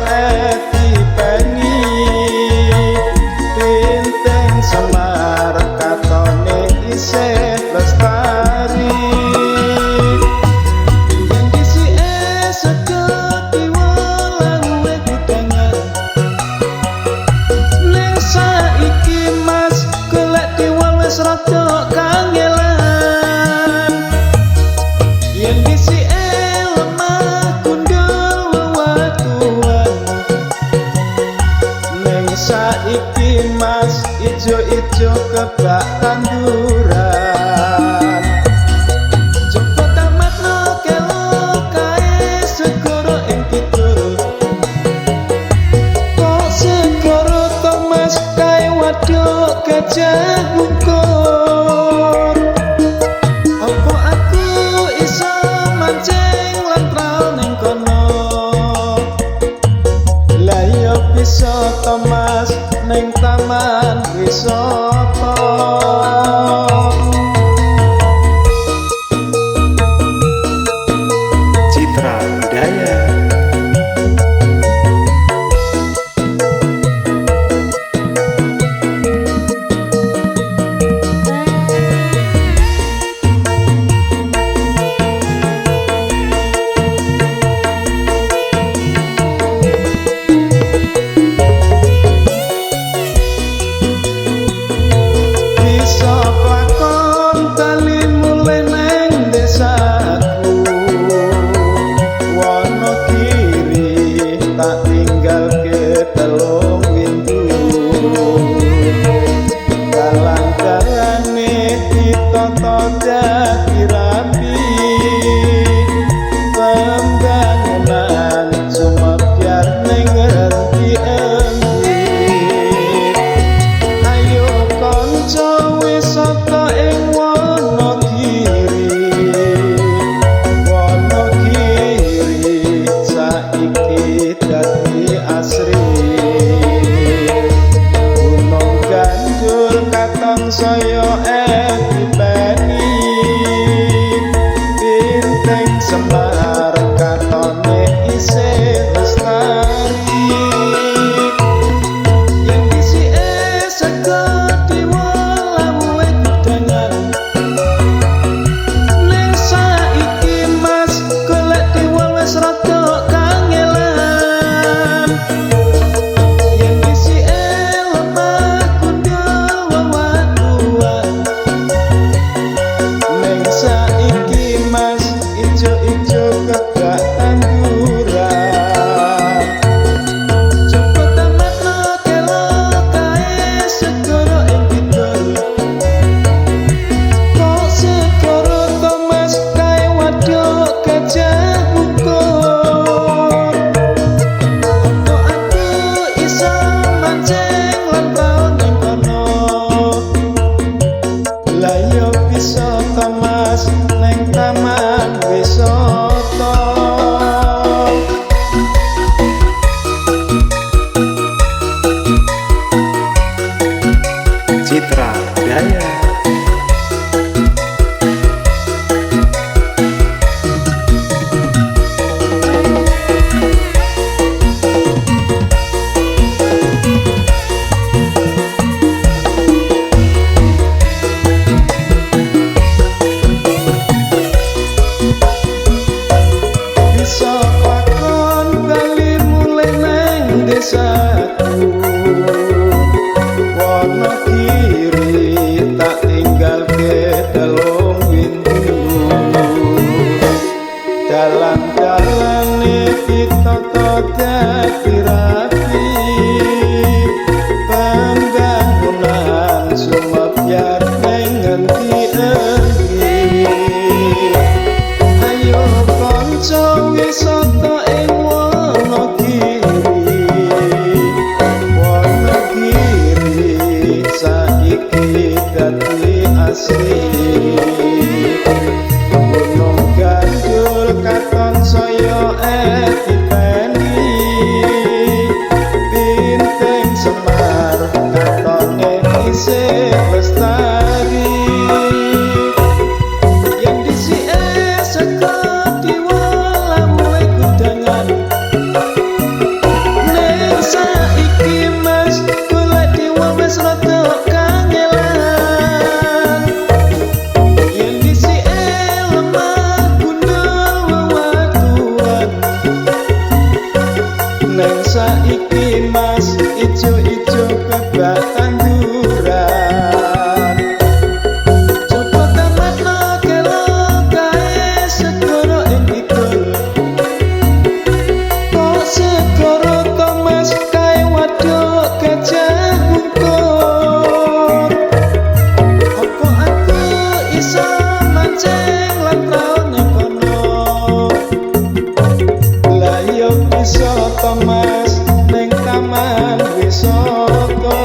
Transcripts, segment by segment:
epipeni. Pinting Semar katone isih lestari. Yen disike sego tiwul lawuhe kudangan. Ning saiki Mas golek tiwul wis rada kangelan. Yen disike lemah gundul wewatuan. Ning saiki Mas ijo-ijo kebak tanduran. Coba tamatno kelo kae segara ing kidul. Kok segara to Mas kae waduk Gajah Mungkur. Apa aku iso mancing lan tral ning kono? Lah iya bisa to Mas ning taman wisata. Citra Budaya. Bisa lakon bali mulih neng desaku. Wonogiri tak tinggalke telung windu. Dalan-dalane ditata dadi rapi. Pembangunan sumebyar ning endi-endi. Ayo kanca wisata ing Wonogiri. Wonogiri saiki dadi asri. Gunung Gandul katon saya epipeni. Pinting Semar katone isih lestari. Yen disike sego tiwul lawuhe kudangan. Ning saiki Mas golek tiwul wis rada kangelan. Yen disike lemah gundul wewatuan. Ning saiki Mas ijo-ijo kebak tanduran. Coba tamatno kelo kae segara ing kidul. Kok segara to Mas kae waduk Gajah Mungkur. Apa aku iso mancing lan tau ning kono? Lah iya bisa to Mas ning taman wisata. Citra Budaya. Bisa lakon bali mulih neng desaku. Wonogiri tak tinggalke telung windu. Dalan-dalane ditata dadi rapi. Pembangunan sumebyar ning endi-endi. Ayo kanca wisata ing Wonogiri. iki Mas, ijo-ijo kebak tanduran. Coba tamatno kelo kae segara ing kidul. Kok segara to Mas kae waduk Gajah Mungkur. Apa aku iso mancing lan tau ning kono? Lah yo bisa to Mas ning taman wisata.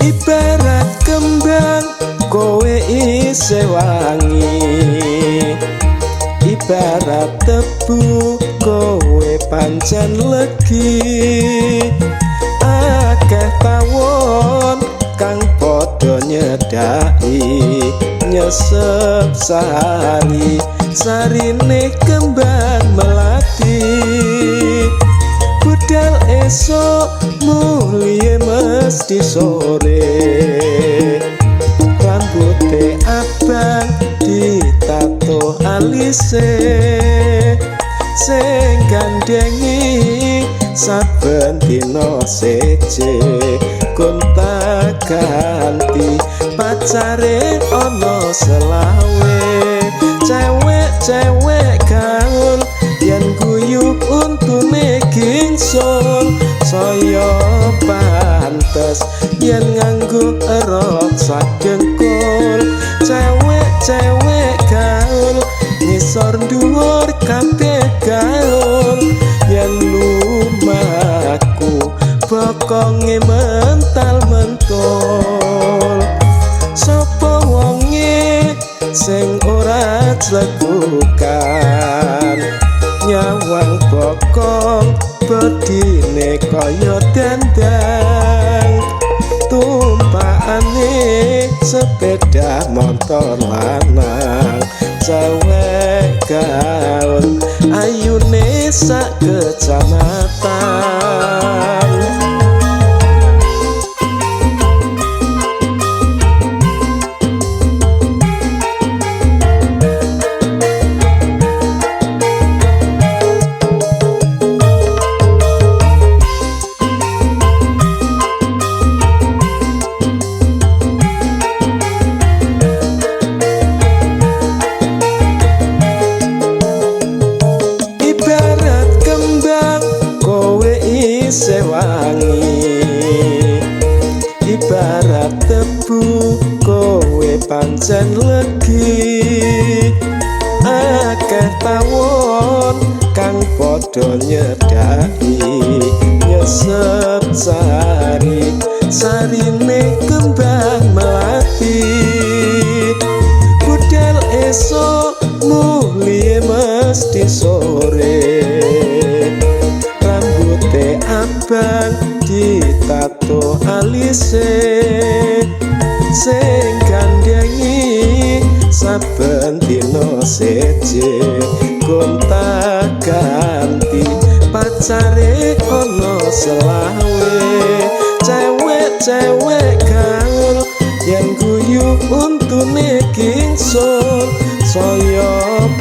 Ibarat kembang kowe isih wangi, ibarat tebu kowe pancen legi. Akeh tawon kang padha nyedaki, nyesep sari sarine kembang melati. Budal esok mulie mesti sore, rambute abang ditato alise, sing gandhengi saben dina seje gonta ganti pacare ana selawe. Cewek-cewek gaul yen guyu untune gingsul, saya pantes yen nganggo rok sadengkul. Cewek-cewek gaul ngisor dhuwur kabeh gaul, yen lumaku bokonge mental mentul. Sapa wonge sing ora clekukan, nyawang bokong bedine kaya dandang. Tumpakane sepeda motor lanang, cewek gaul ayune sak kecamatan. Ibarat kembang kowe isih wangi, ibarat tebu kowe pancen legi. Akeh tawon kang padha nyedaki, nyesep sari sarine kembang melati. Budal esok mulie mesti sore, rambute abang ditato alise, sing gandhengi saben dina seje gonta ganti pacare ana selawe. Cewek-cewek gaul yen guyu untune gingsul, saya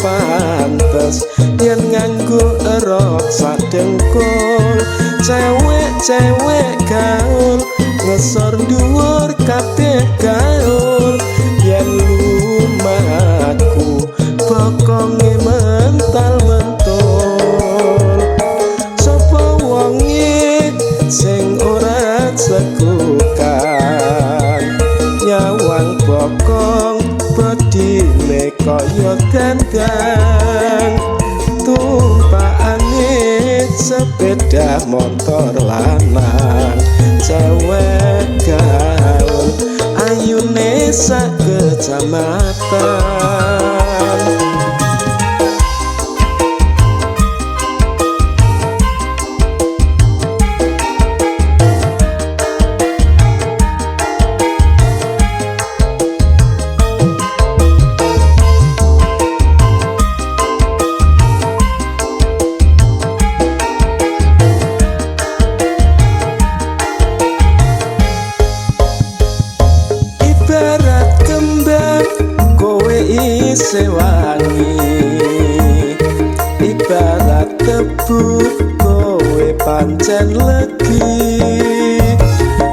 pantes yen nganggo rok sadengkul. Cewek-cewek gaul ngesor dhuwur kabeh gaul, yen lumaku bokonge mental mentul. Sapa wonge sing ora clekukan, nyawang bokong bedine kaya dandang. Tumpakane Sepeda motor lanang, cewek gaul ayune sak kecamatan. Ibarat kembang kowe isih wangi, ibarat tebu kowe pancen legi.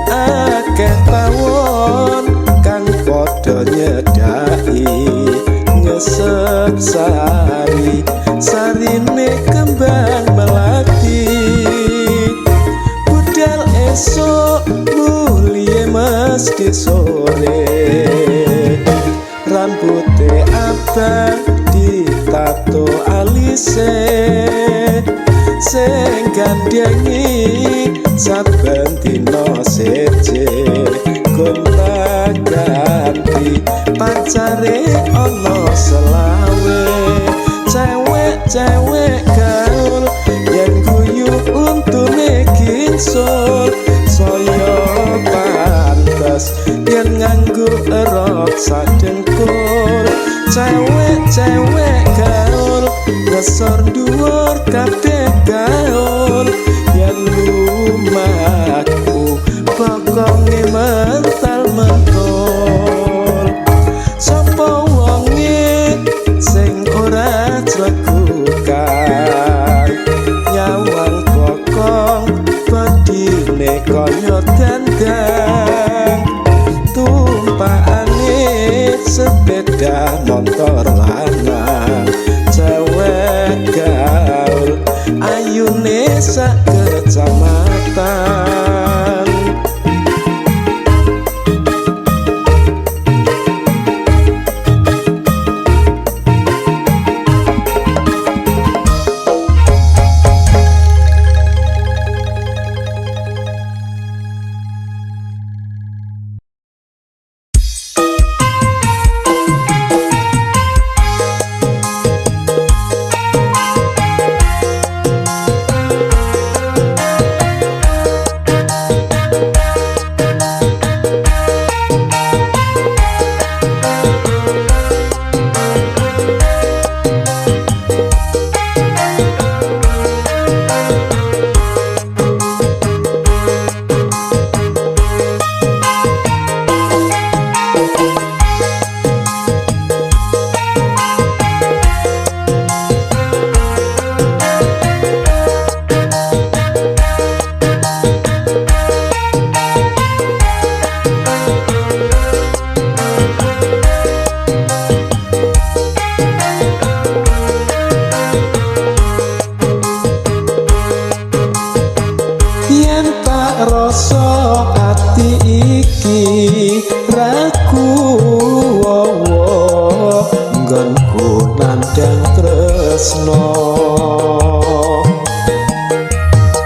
Akeh tawon kang padha nyedaki, nyesep sari sarine kembang melati. Budal esuk mulihe mesti sore, rambute abang ditato alise, sing gandhengi saben dina seje gonta ganti pacare ana selawe. Cewek-cewek gaul yen guyu untune gingsul, saya pantes yen nganggo rok sadengkul. Cewek-cewek gaul ngesor dhuwur kabeh gaul, yen lumaku bokonge mental mentul. Sapa wonge sing ora clekukan, nyawang bokong bedine kaya dandang, tumpakane sepeda motor lanang, cewek gaul ayune sak kecamatan. Yen tak rasa ati iki ragu wowo nggonku nandhang tresno,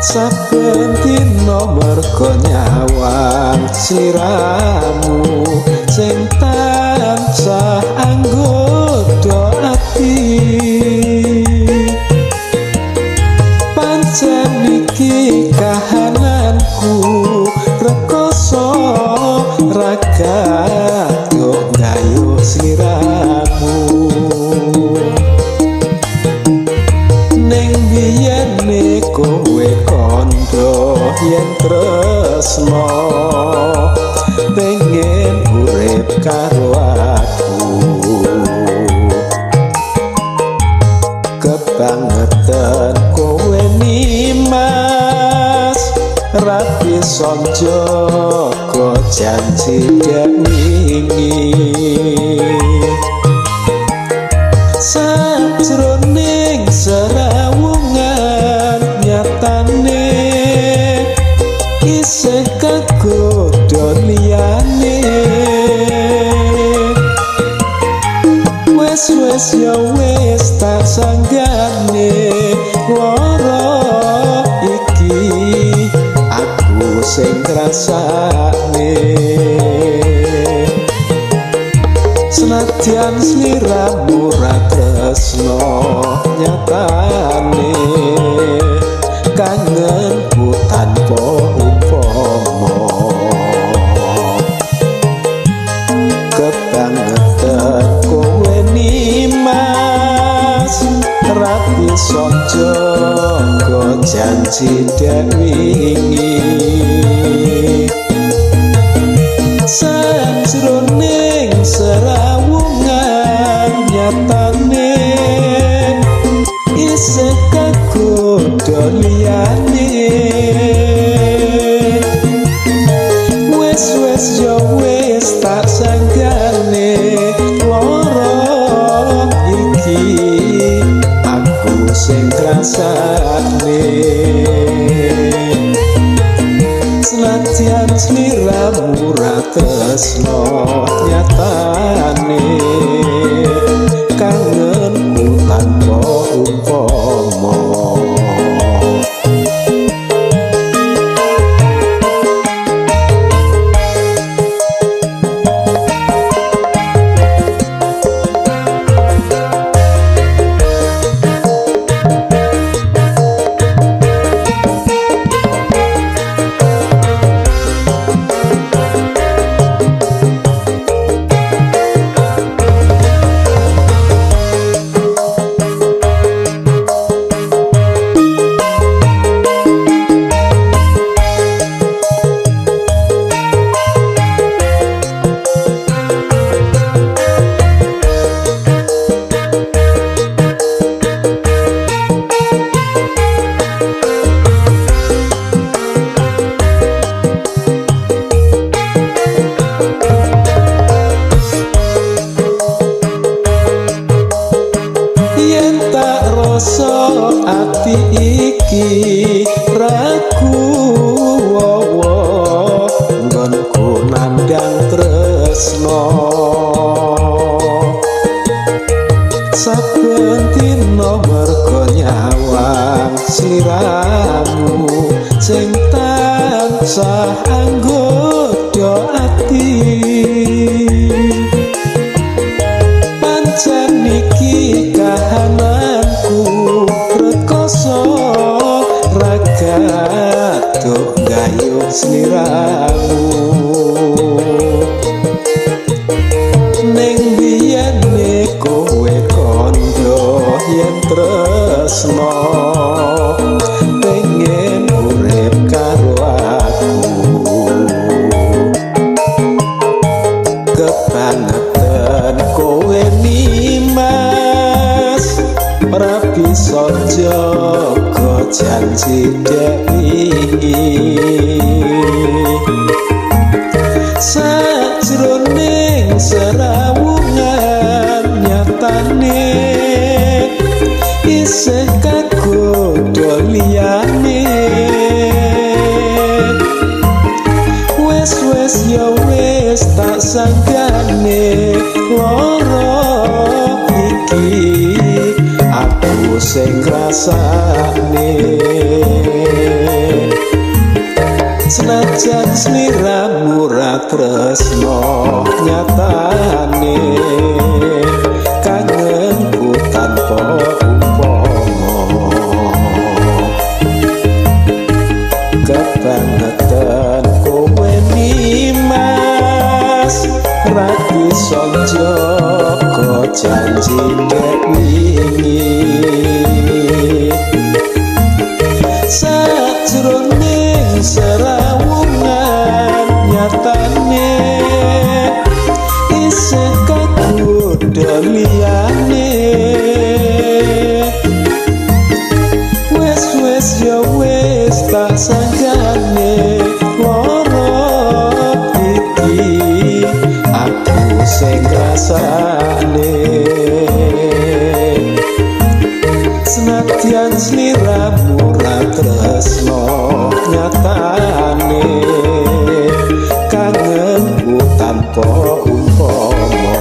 saben dina mergo nyawang sliramu sing tansah anggoda ati. Pancen iki kahananku rekoso raga gayo sliramu, ning biyene kowe kandha yen tresno pengen urip karo aku. Kebangetan kowe nimas rapi sonjoko janji dek wingi, sajroning serawungan nyatane isih kagodha liyane. Wes wes ya wes tak sanggane lara iki. sing ngrasakne. Senadyan sliramu ra tresno nyatane kangenku tanpa upama. Kebangetan kowe Nimas, ra bisa jaga janji dek wingi. Sajroning serawungan nyatane isih kagodha liyane. Wes wes yo wes tak sanggane lara iki aku sing ngrasakne. Senadyan sliramu ra tresno nyatane kangenku tanpa upama. Yen tak rasa ati iki ragu wawa nggonku nandhang tresno. Saben dina merga nyawang sliramu sing tansah anggodha ati. Pancen iki kahananku rekoso ragaduh gayuh sliramu. Ning biyene kowe kandha yen tresno pengen urip karo aku. Kebangetan kowe Nimas, ora bisa jaga janji dek wingi. Sajroning serawungan nyatane isih kagodha liyane. Wes wes yo wes tak sanggane lara iki aku sing ngrasakne. Senajan sliramu ra tresno nyatane kangenku tanpa upama. Kebangetan kowe Nimas, ra bisa jaga janji dek wingi. Sajroning serawungan nyatane isih kagodha liyane. Wes wes yo wes tak sanggane lara iki aku sing ngrasakne. Senadyan sliramu ra tresno nyatane kangenku tanpa upama.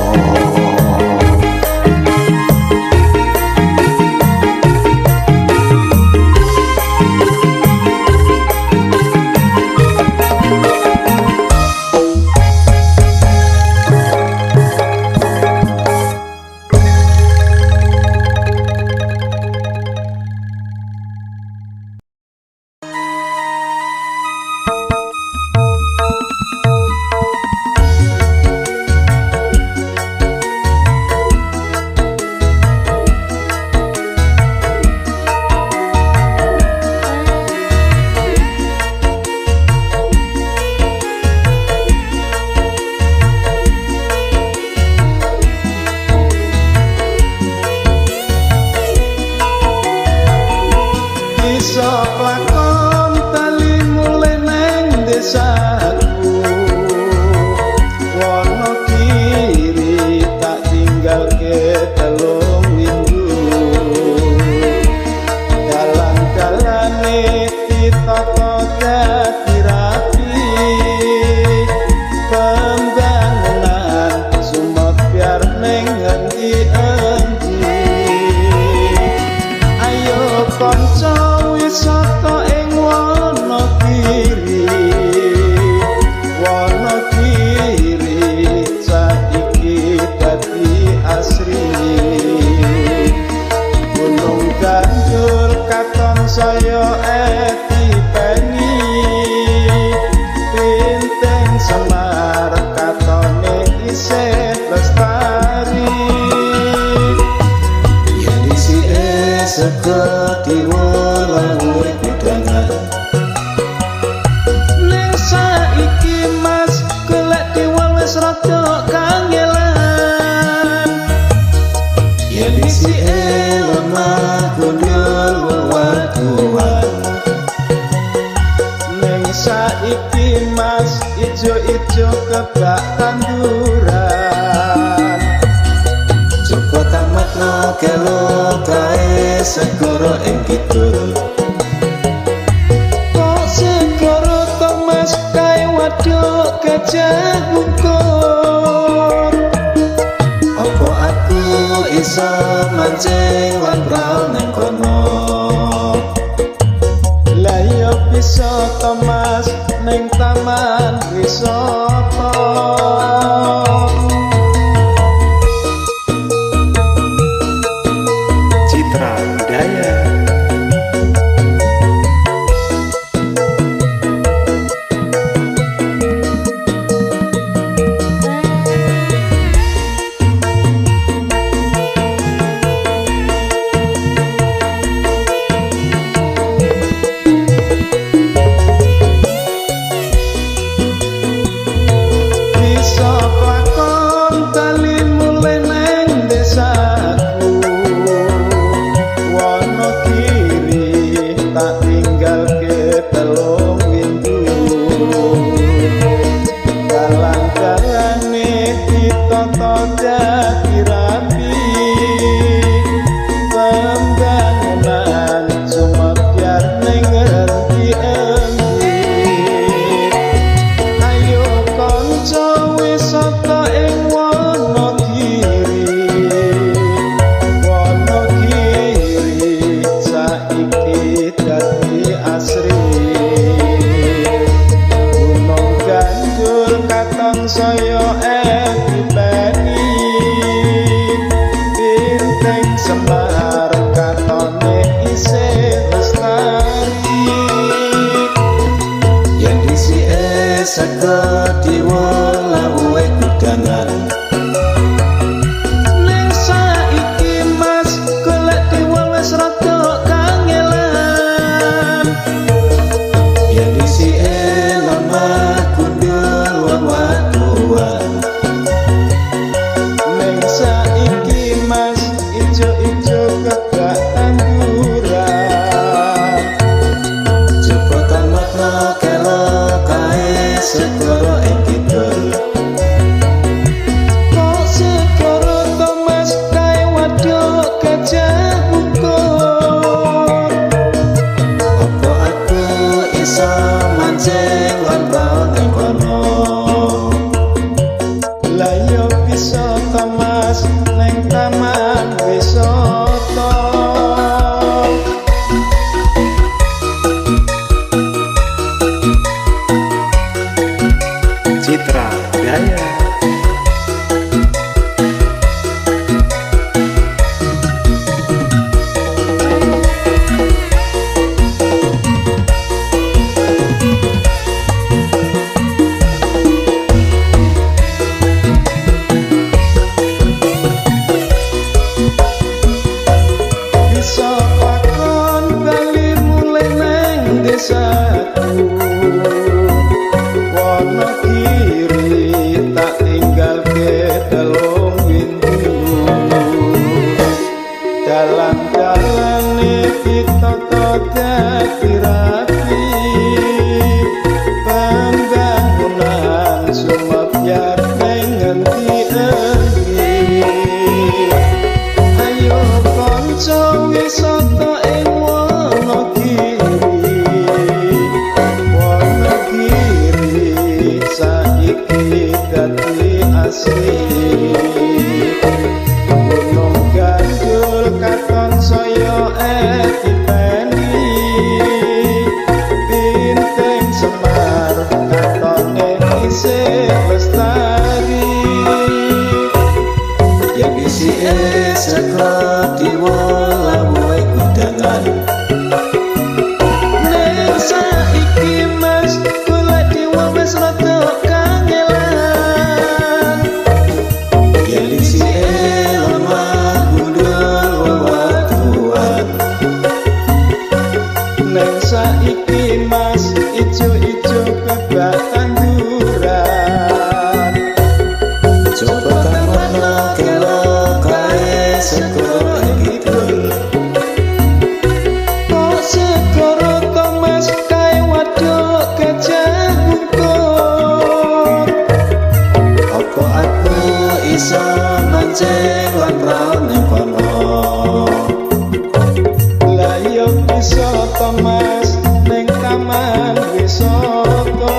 Bisa lakon tali mulih neng desaku. Wonogiri tak tinggalke 3 minggu. Dalan-dalane ditata dadi rapi. Pembangunan sumebyar ning endi-endi. Ayo kanca wisata ing Wonogiri. Wonogiri saiki dadi asri. Gunung Gandul katon saya etipeni. Benteng Semar katone isih lestari. Yen dhisike sego diwolawuhe kudangan. Ning saiki Mas golek diwal wis rada kangelan. Yen dhisike lemah gundul wewatuan. Ning saiki Mas ijo-ijo kebak tanduran. Joko tamatno kelo kae segara ing kidul. Kok segara to Mas kae waduk Gajah Mungkur. Apa aku iso mancing lan prau nang kono? Lah yo bisa to Mas ning taman wisata. Citra Budaya. Bisa lakon bali mulih neng desaku. Wonogiri tak tinggalke 3 windu. Dalan-dalane ditata dadi rapi. Pembangunan sumebyar ning endi-endi. Ayo kanca wisata ing Wonogiri. Wonogiri saiki dadi asri. Gunung Gandul katon saya etipeni. Benteng Semar katone isih lestari. Yen dhisike sego diwolawuhe kudangan. Ning saiki Mas golek diwal wis rada kangelan. Yen dhisike lemah gundul wewatuan. Ning saiki Mas ijo-ijo kebak tanduran. Joko tamatno kelo kae segara ing kidul. Kok segara to Mas kae waduk Gajah Mungkur. Apa aku iso mancing lan prau nang kono? Lah yo bisa to Mas ning taman wisata. Citra Budaya. Bisa lakon bali mulih neng desaku. Wonogiri tak tinggalke 3 windu. Dalan-dalane ditata Neng saiki mas ijo-ijo kebak tanduran. Coba tamatno kelo kae segoro ing kidul. Kok segoro to mas kae waduk gajah mungkur. Apa aku iso mancing lan prau ning kono? Lah yo bisa to mas ning taman wisata.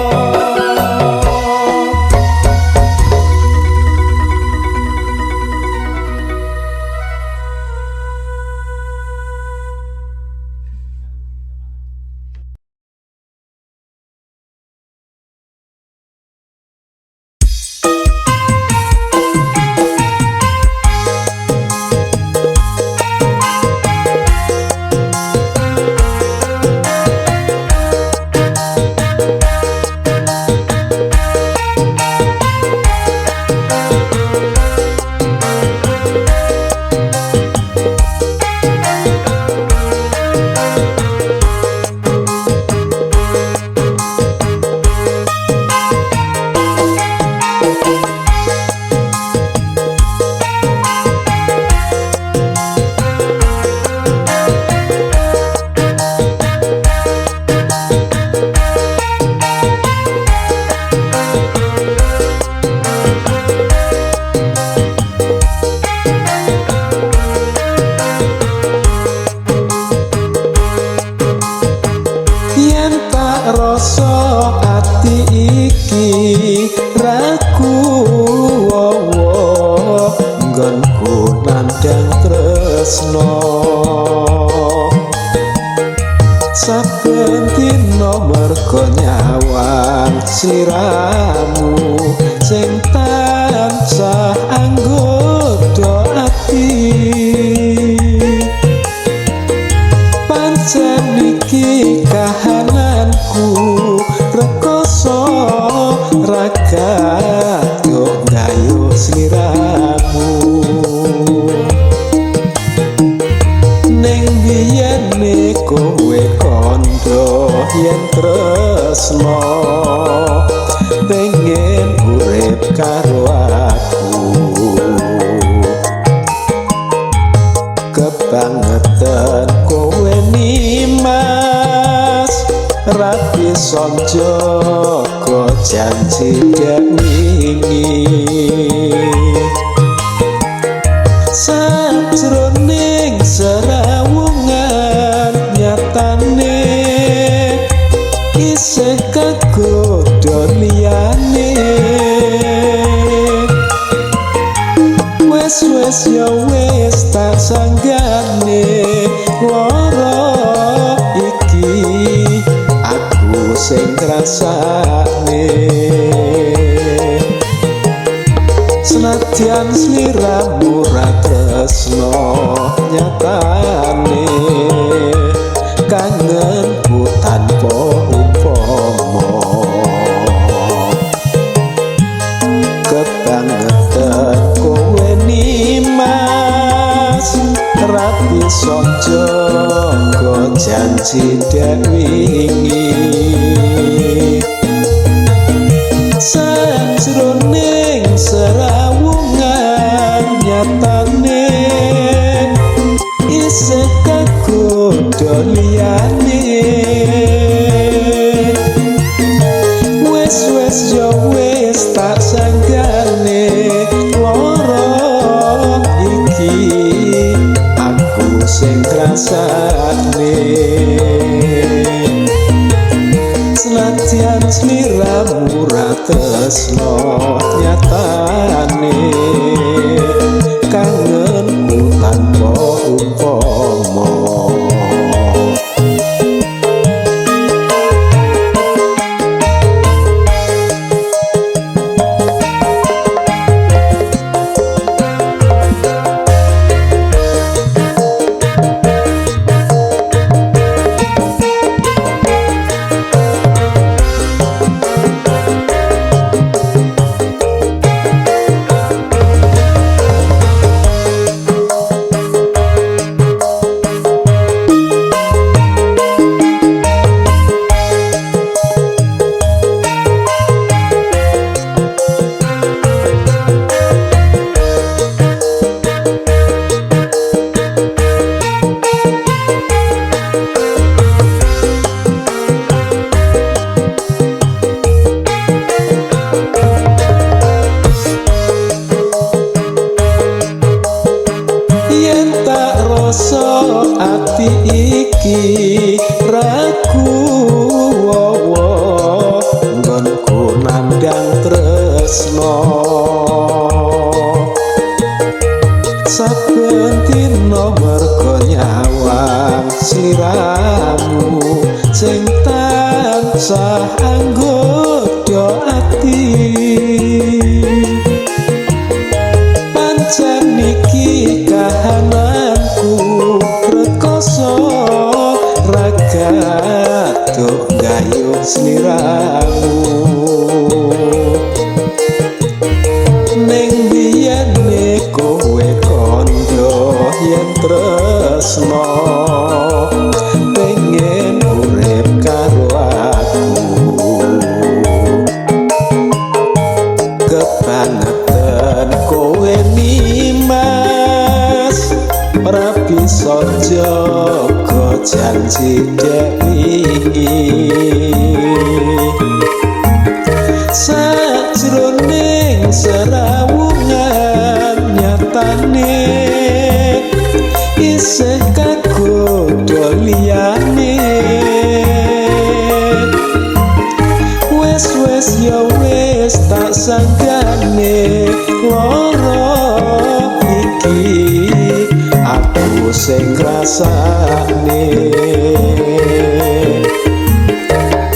Yen tak rasa ati iki ragu wowo nggonku nandhang tresno. Saben dina mergo nyawang sliramu sing tansah anggoda ati. Pancen iki kahananku rekoso raga yo gayo sliramu. Ning biyene kowe kandha yen tresno pengen urip karo aku. Kebangetan kowe nimas ra bisa njaga janji dek wingi. Sajroning serawungan nyatane isih kagodha liyane. Wes wes ya wes tak sanggane lara iki aku sing ngrasakne. Senadyan sliramu ra tresno nyatane kangenku tanpa upama. Kebangetan kowe nimas ra bisa njaga janji dek wingi. Sajroning serawungan nyatane isih kagodha liyane. Wes wes yo wes tak sanggane lara iki aku sing ngrasakne. Senadyan sliramu ra tresno nyatane kangenku tanpa umpama. Rasah anggoda ati, pancen iki kahananku rekoso raga gayuh sliramu. Ning biyene kowe kandha yen tresno pengen urip karo aku, kebangetan kowe nimas ora bisa jaga janji dek wingi. Sajroning serawungan nyatane isih kagodha liyane. Wes wes ya wes tak sanggane lara iki aku sing ngrasakne.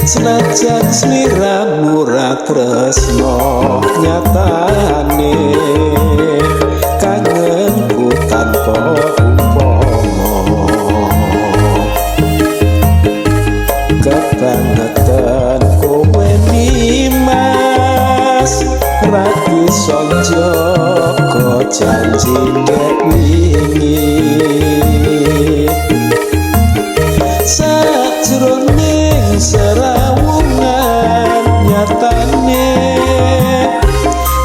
Senajan sliramu ra tresno nyatane kangenku tanpa upama, kebangetan kowe nimas ra bisa njaga janji dek wingi. Sajroning serawungan nyatane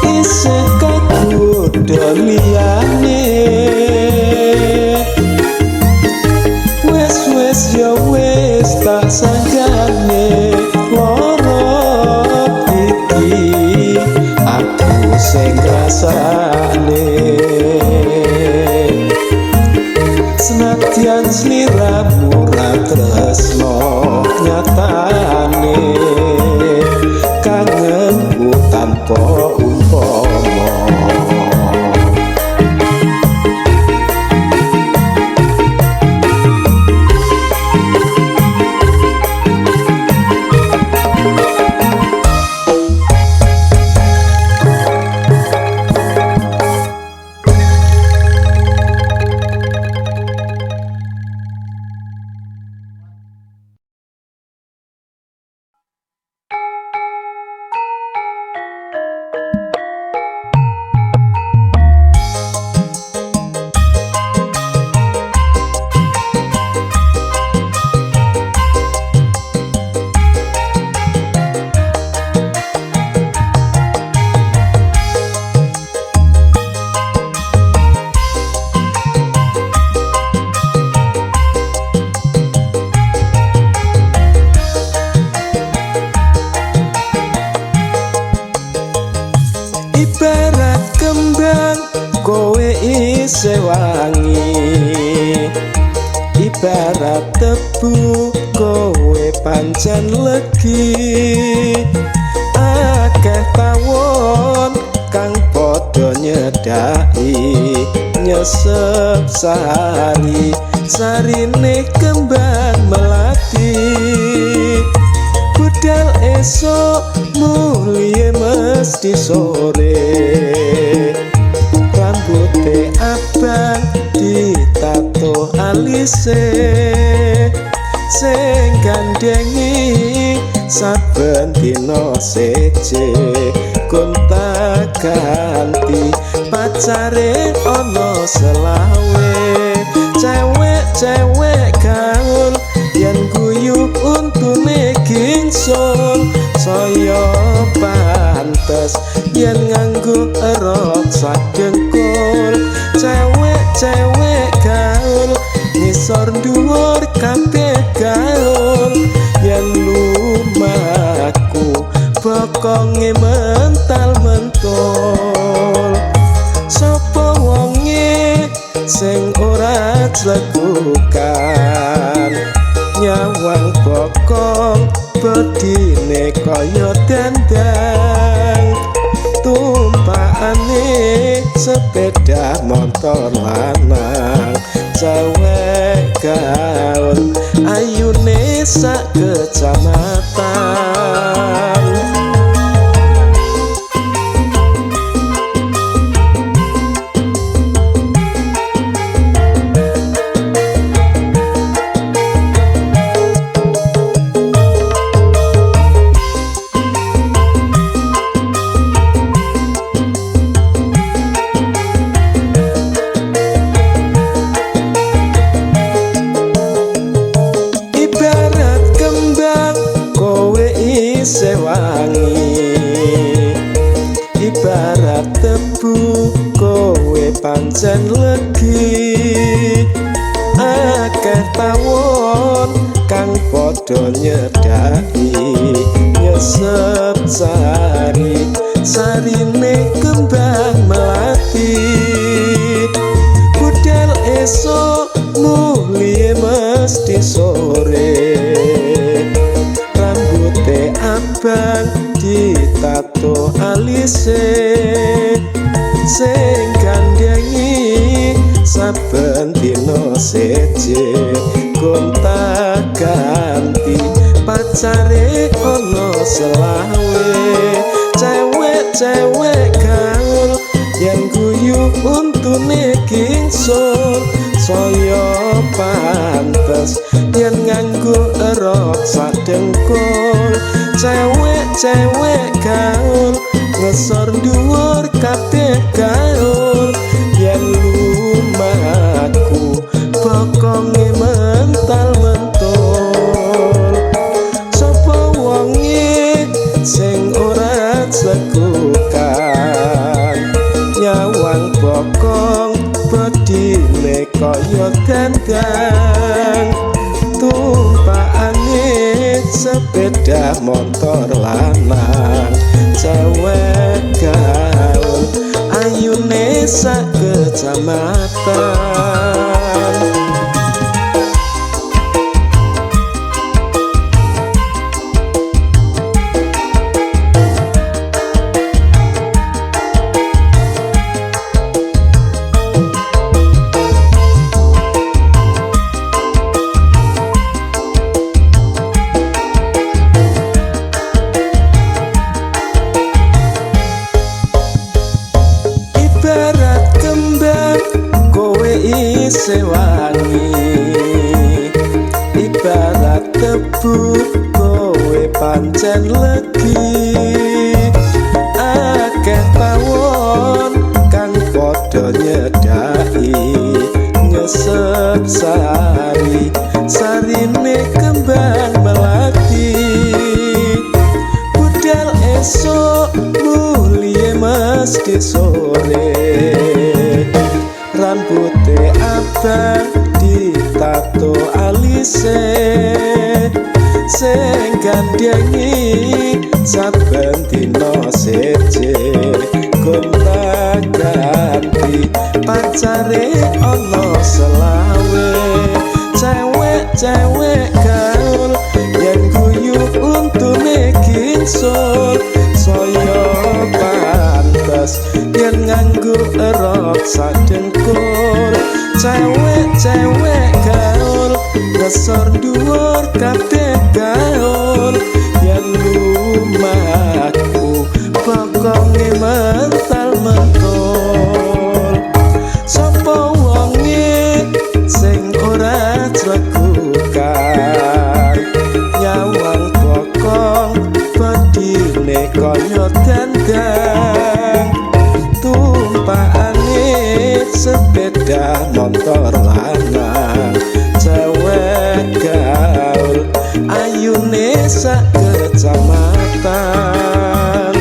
isih kagodha liyane. Wes wes ya wes tak sanggane lara iki aku sing ngrasakne. Senadyan sliramu ra tresno nyatane kangenku tanpa umpama. Ibarat kembang kowe isih wangi, ibarat tebu kowe pancen legi. Akeh tawon kang padha nyedaki nyesep sari sarine kembang melati. Budal esok mulie mesti sore, rambute abang ditato alise, sing gandhengi saben dina seje gonta ganti pacare ana selawe. Cewek-cewek gaul yen guyu untune gingsul, saya pantes yen nganggo rok sadengkul. Cewek-cewek gaul ngisor dhuwur kabeh gaul, yen lumaku bokonge mental-mentul. Sapa wonge sing ora clekukan nyawang bokong bedine kaya dandang, tumpakane sepeda motor lanang Cewek gaul ayune sak kecamatan. Ibarat kembang kowe isih wangi, ibarat tebu kowe pancen legi. Akeh tawon kang padha nyedaki, nyesep sari sarine kembang melati. Budal esuk mulie mesti sore, rambute abang ditato alise, sing gandhengi saben dina seje gonta ganti pacare ana selawe. Cewek-cewek gaul yen guyu untune gingsul, saya pantes yen nganggo rok sadengkul. Cewek-cewek gaul ngesor dhuwur kabeh gaul, yen lumaku bokonge mental mentul. Sapa wonge sing ora clekukan, nyawang bokong bedine kaya dandang, tumpakane sepeda motor lanang. Cewek gaul ayune sak kecamatan. Ibarat kembang kowe isih wangi, ibarat tebu kowe pancen legi. Akeh tawon kang padha nyedaki, nyesep sari sarine kembang melati. Budal esuk mulie mesti sore, rambute abang ditato alise, sing gandhengi saben dina seje gonta ganti pacare ana selawe. Cewek-cewek gaul yen guyu untune gingsul, saya pantes yen nganggo rok sadengkul. Cewek-cewek gaul ngesor dhuwur kabeh gaul, yen lumaku bokonge mental mentul. Sapa wonge sing ora clekukan, nyawang bokong bedine kaya dandang, tumpakane sepeda motor lanang. Cewek gaul ayune sak kecamatan.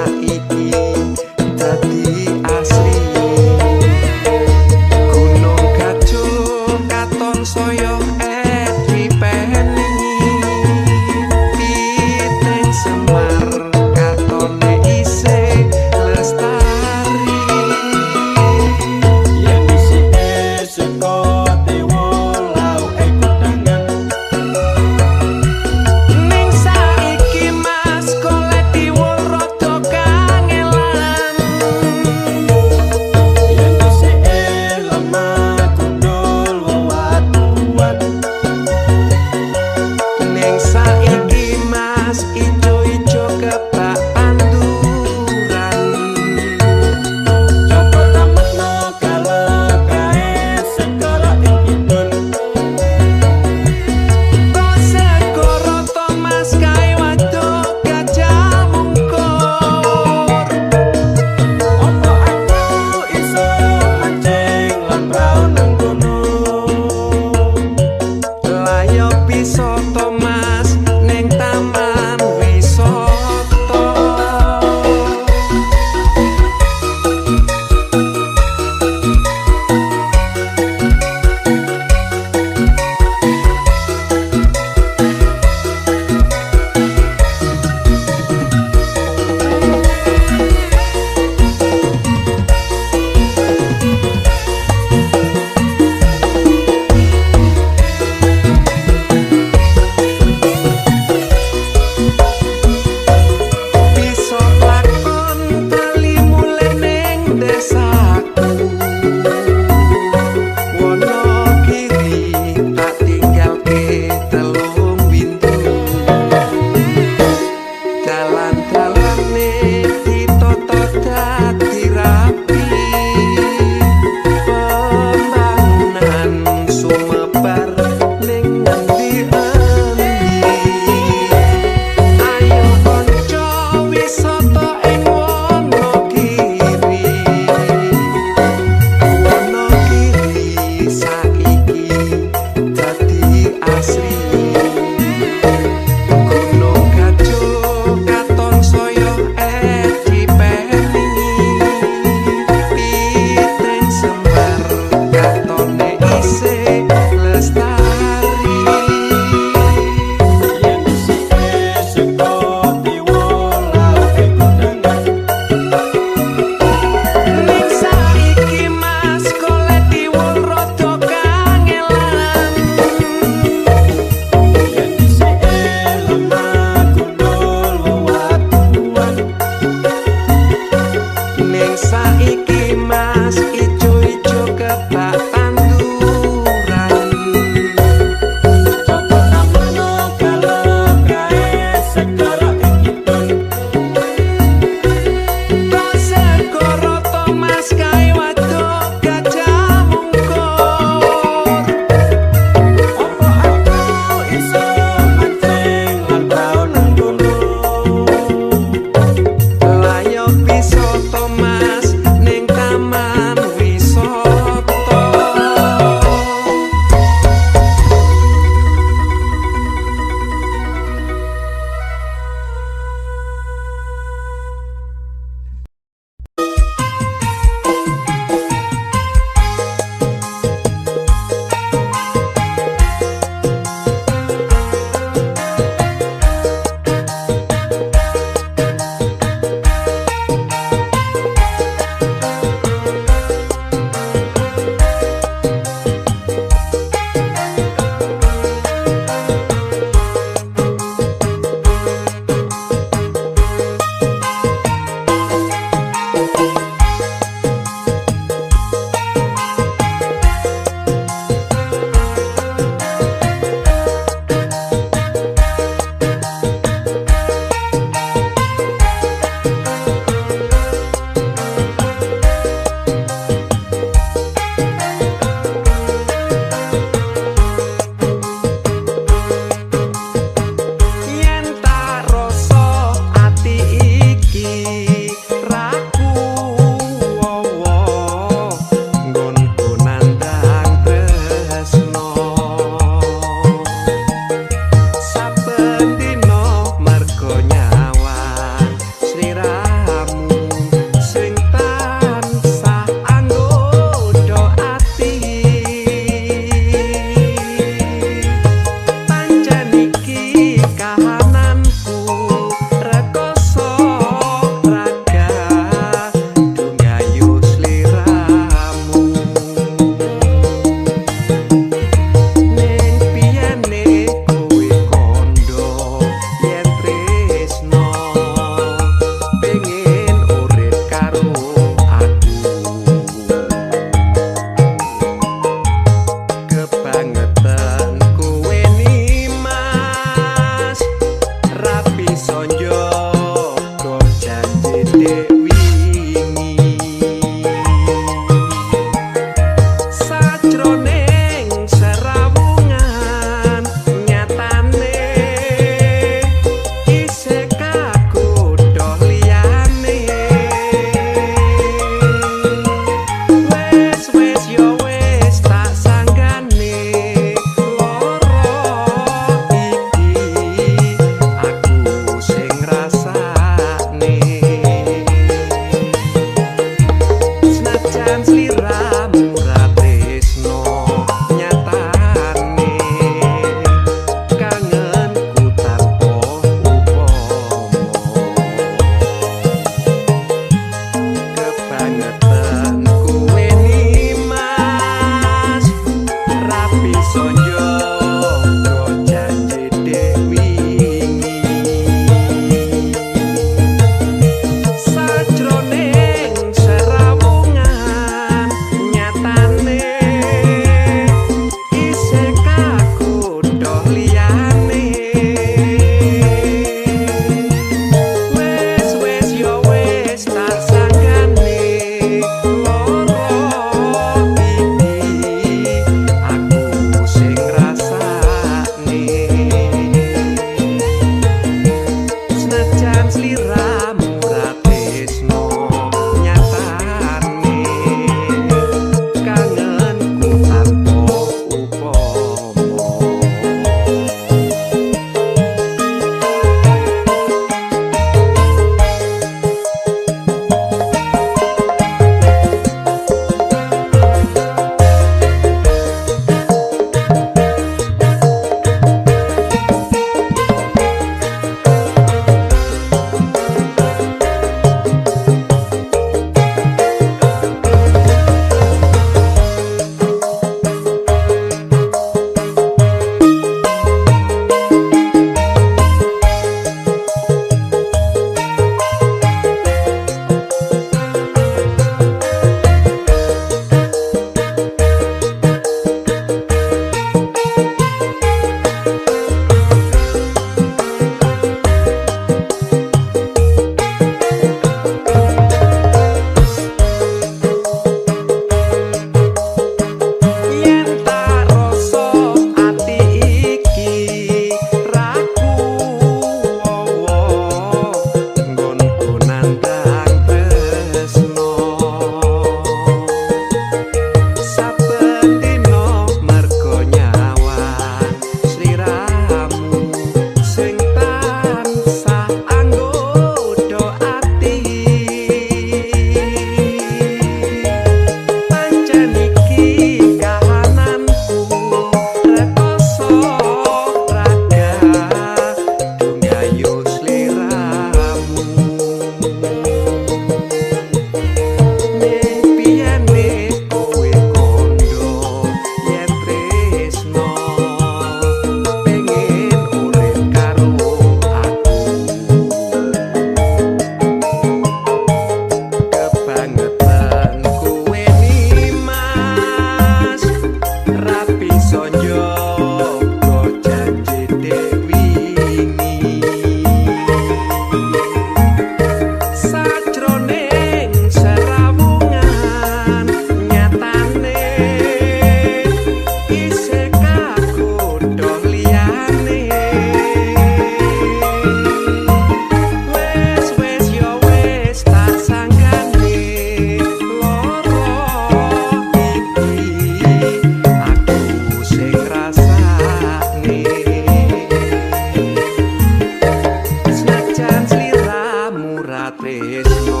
tresno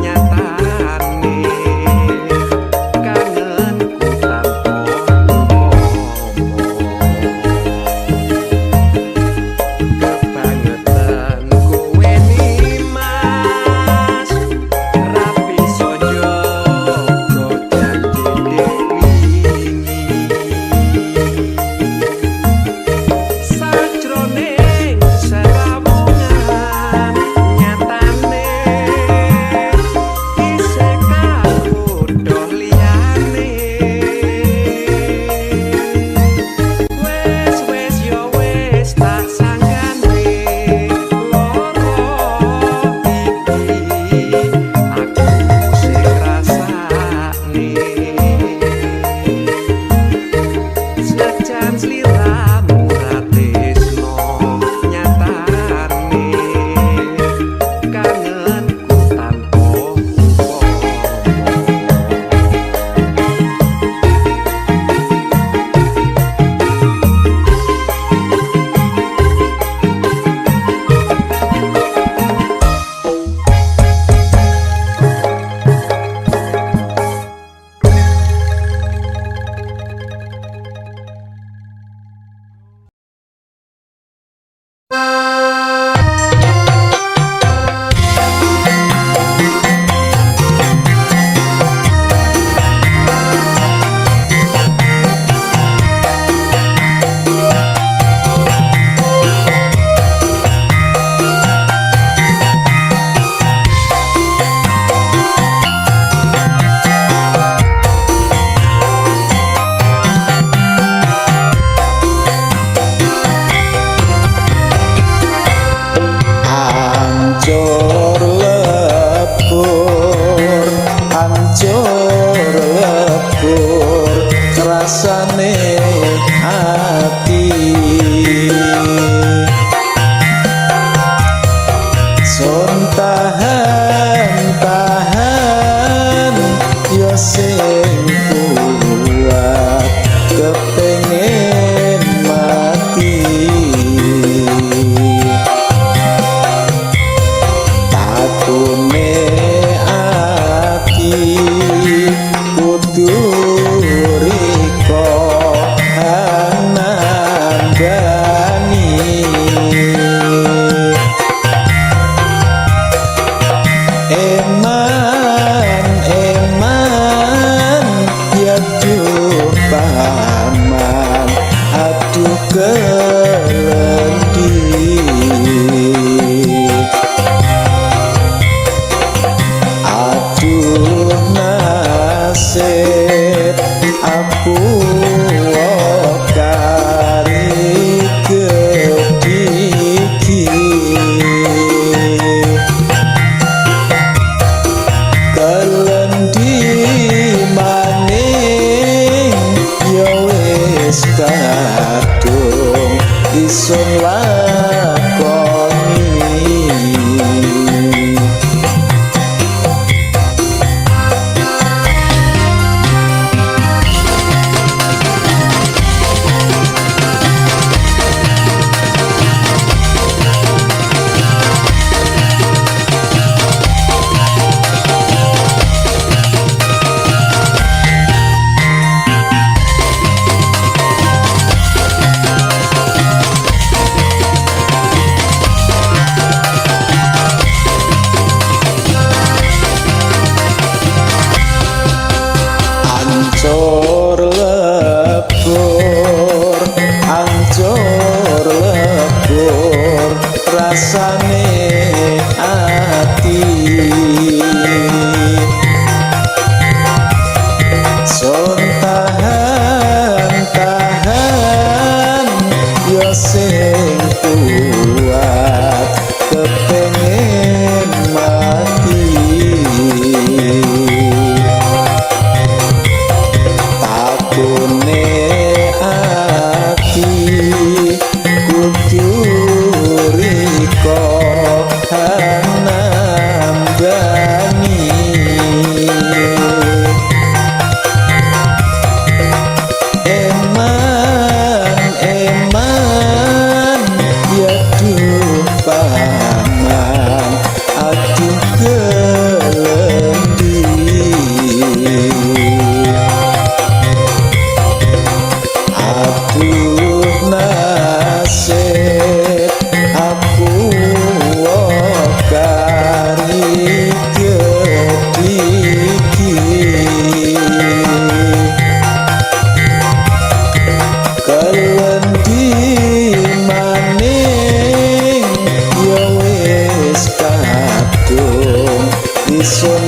nyatane kangenku tanpa upama kebangetan kowe Nimas ra bisa njaga janji dek wingi sajroning serawungan nyatane isih kagodha liyane wes wes yo wes tak sanggane lara iki aku sing rasane senajan sliramu ra tresno nyatane kangenku tanpa upama. Hancur lebur, hancur lebur rasane ati. Son tahan tahan yo sing kuat kepengin mati. Tatune ati kudu riko hanandani. Eman eman ya duh paman aduh kelendi. Aduh nasib aku kari gediki. Kelendi maning ya wis kadung isun lakoni. Hancur lebur, hancur lebur rasane ati. Son tahan tahan yo sing kuat kepengin mati. Takune ati kudu riko. Aduh nasib aku kari gediki. Kelendi maning ya wis kadung isun.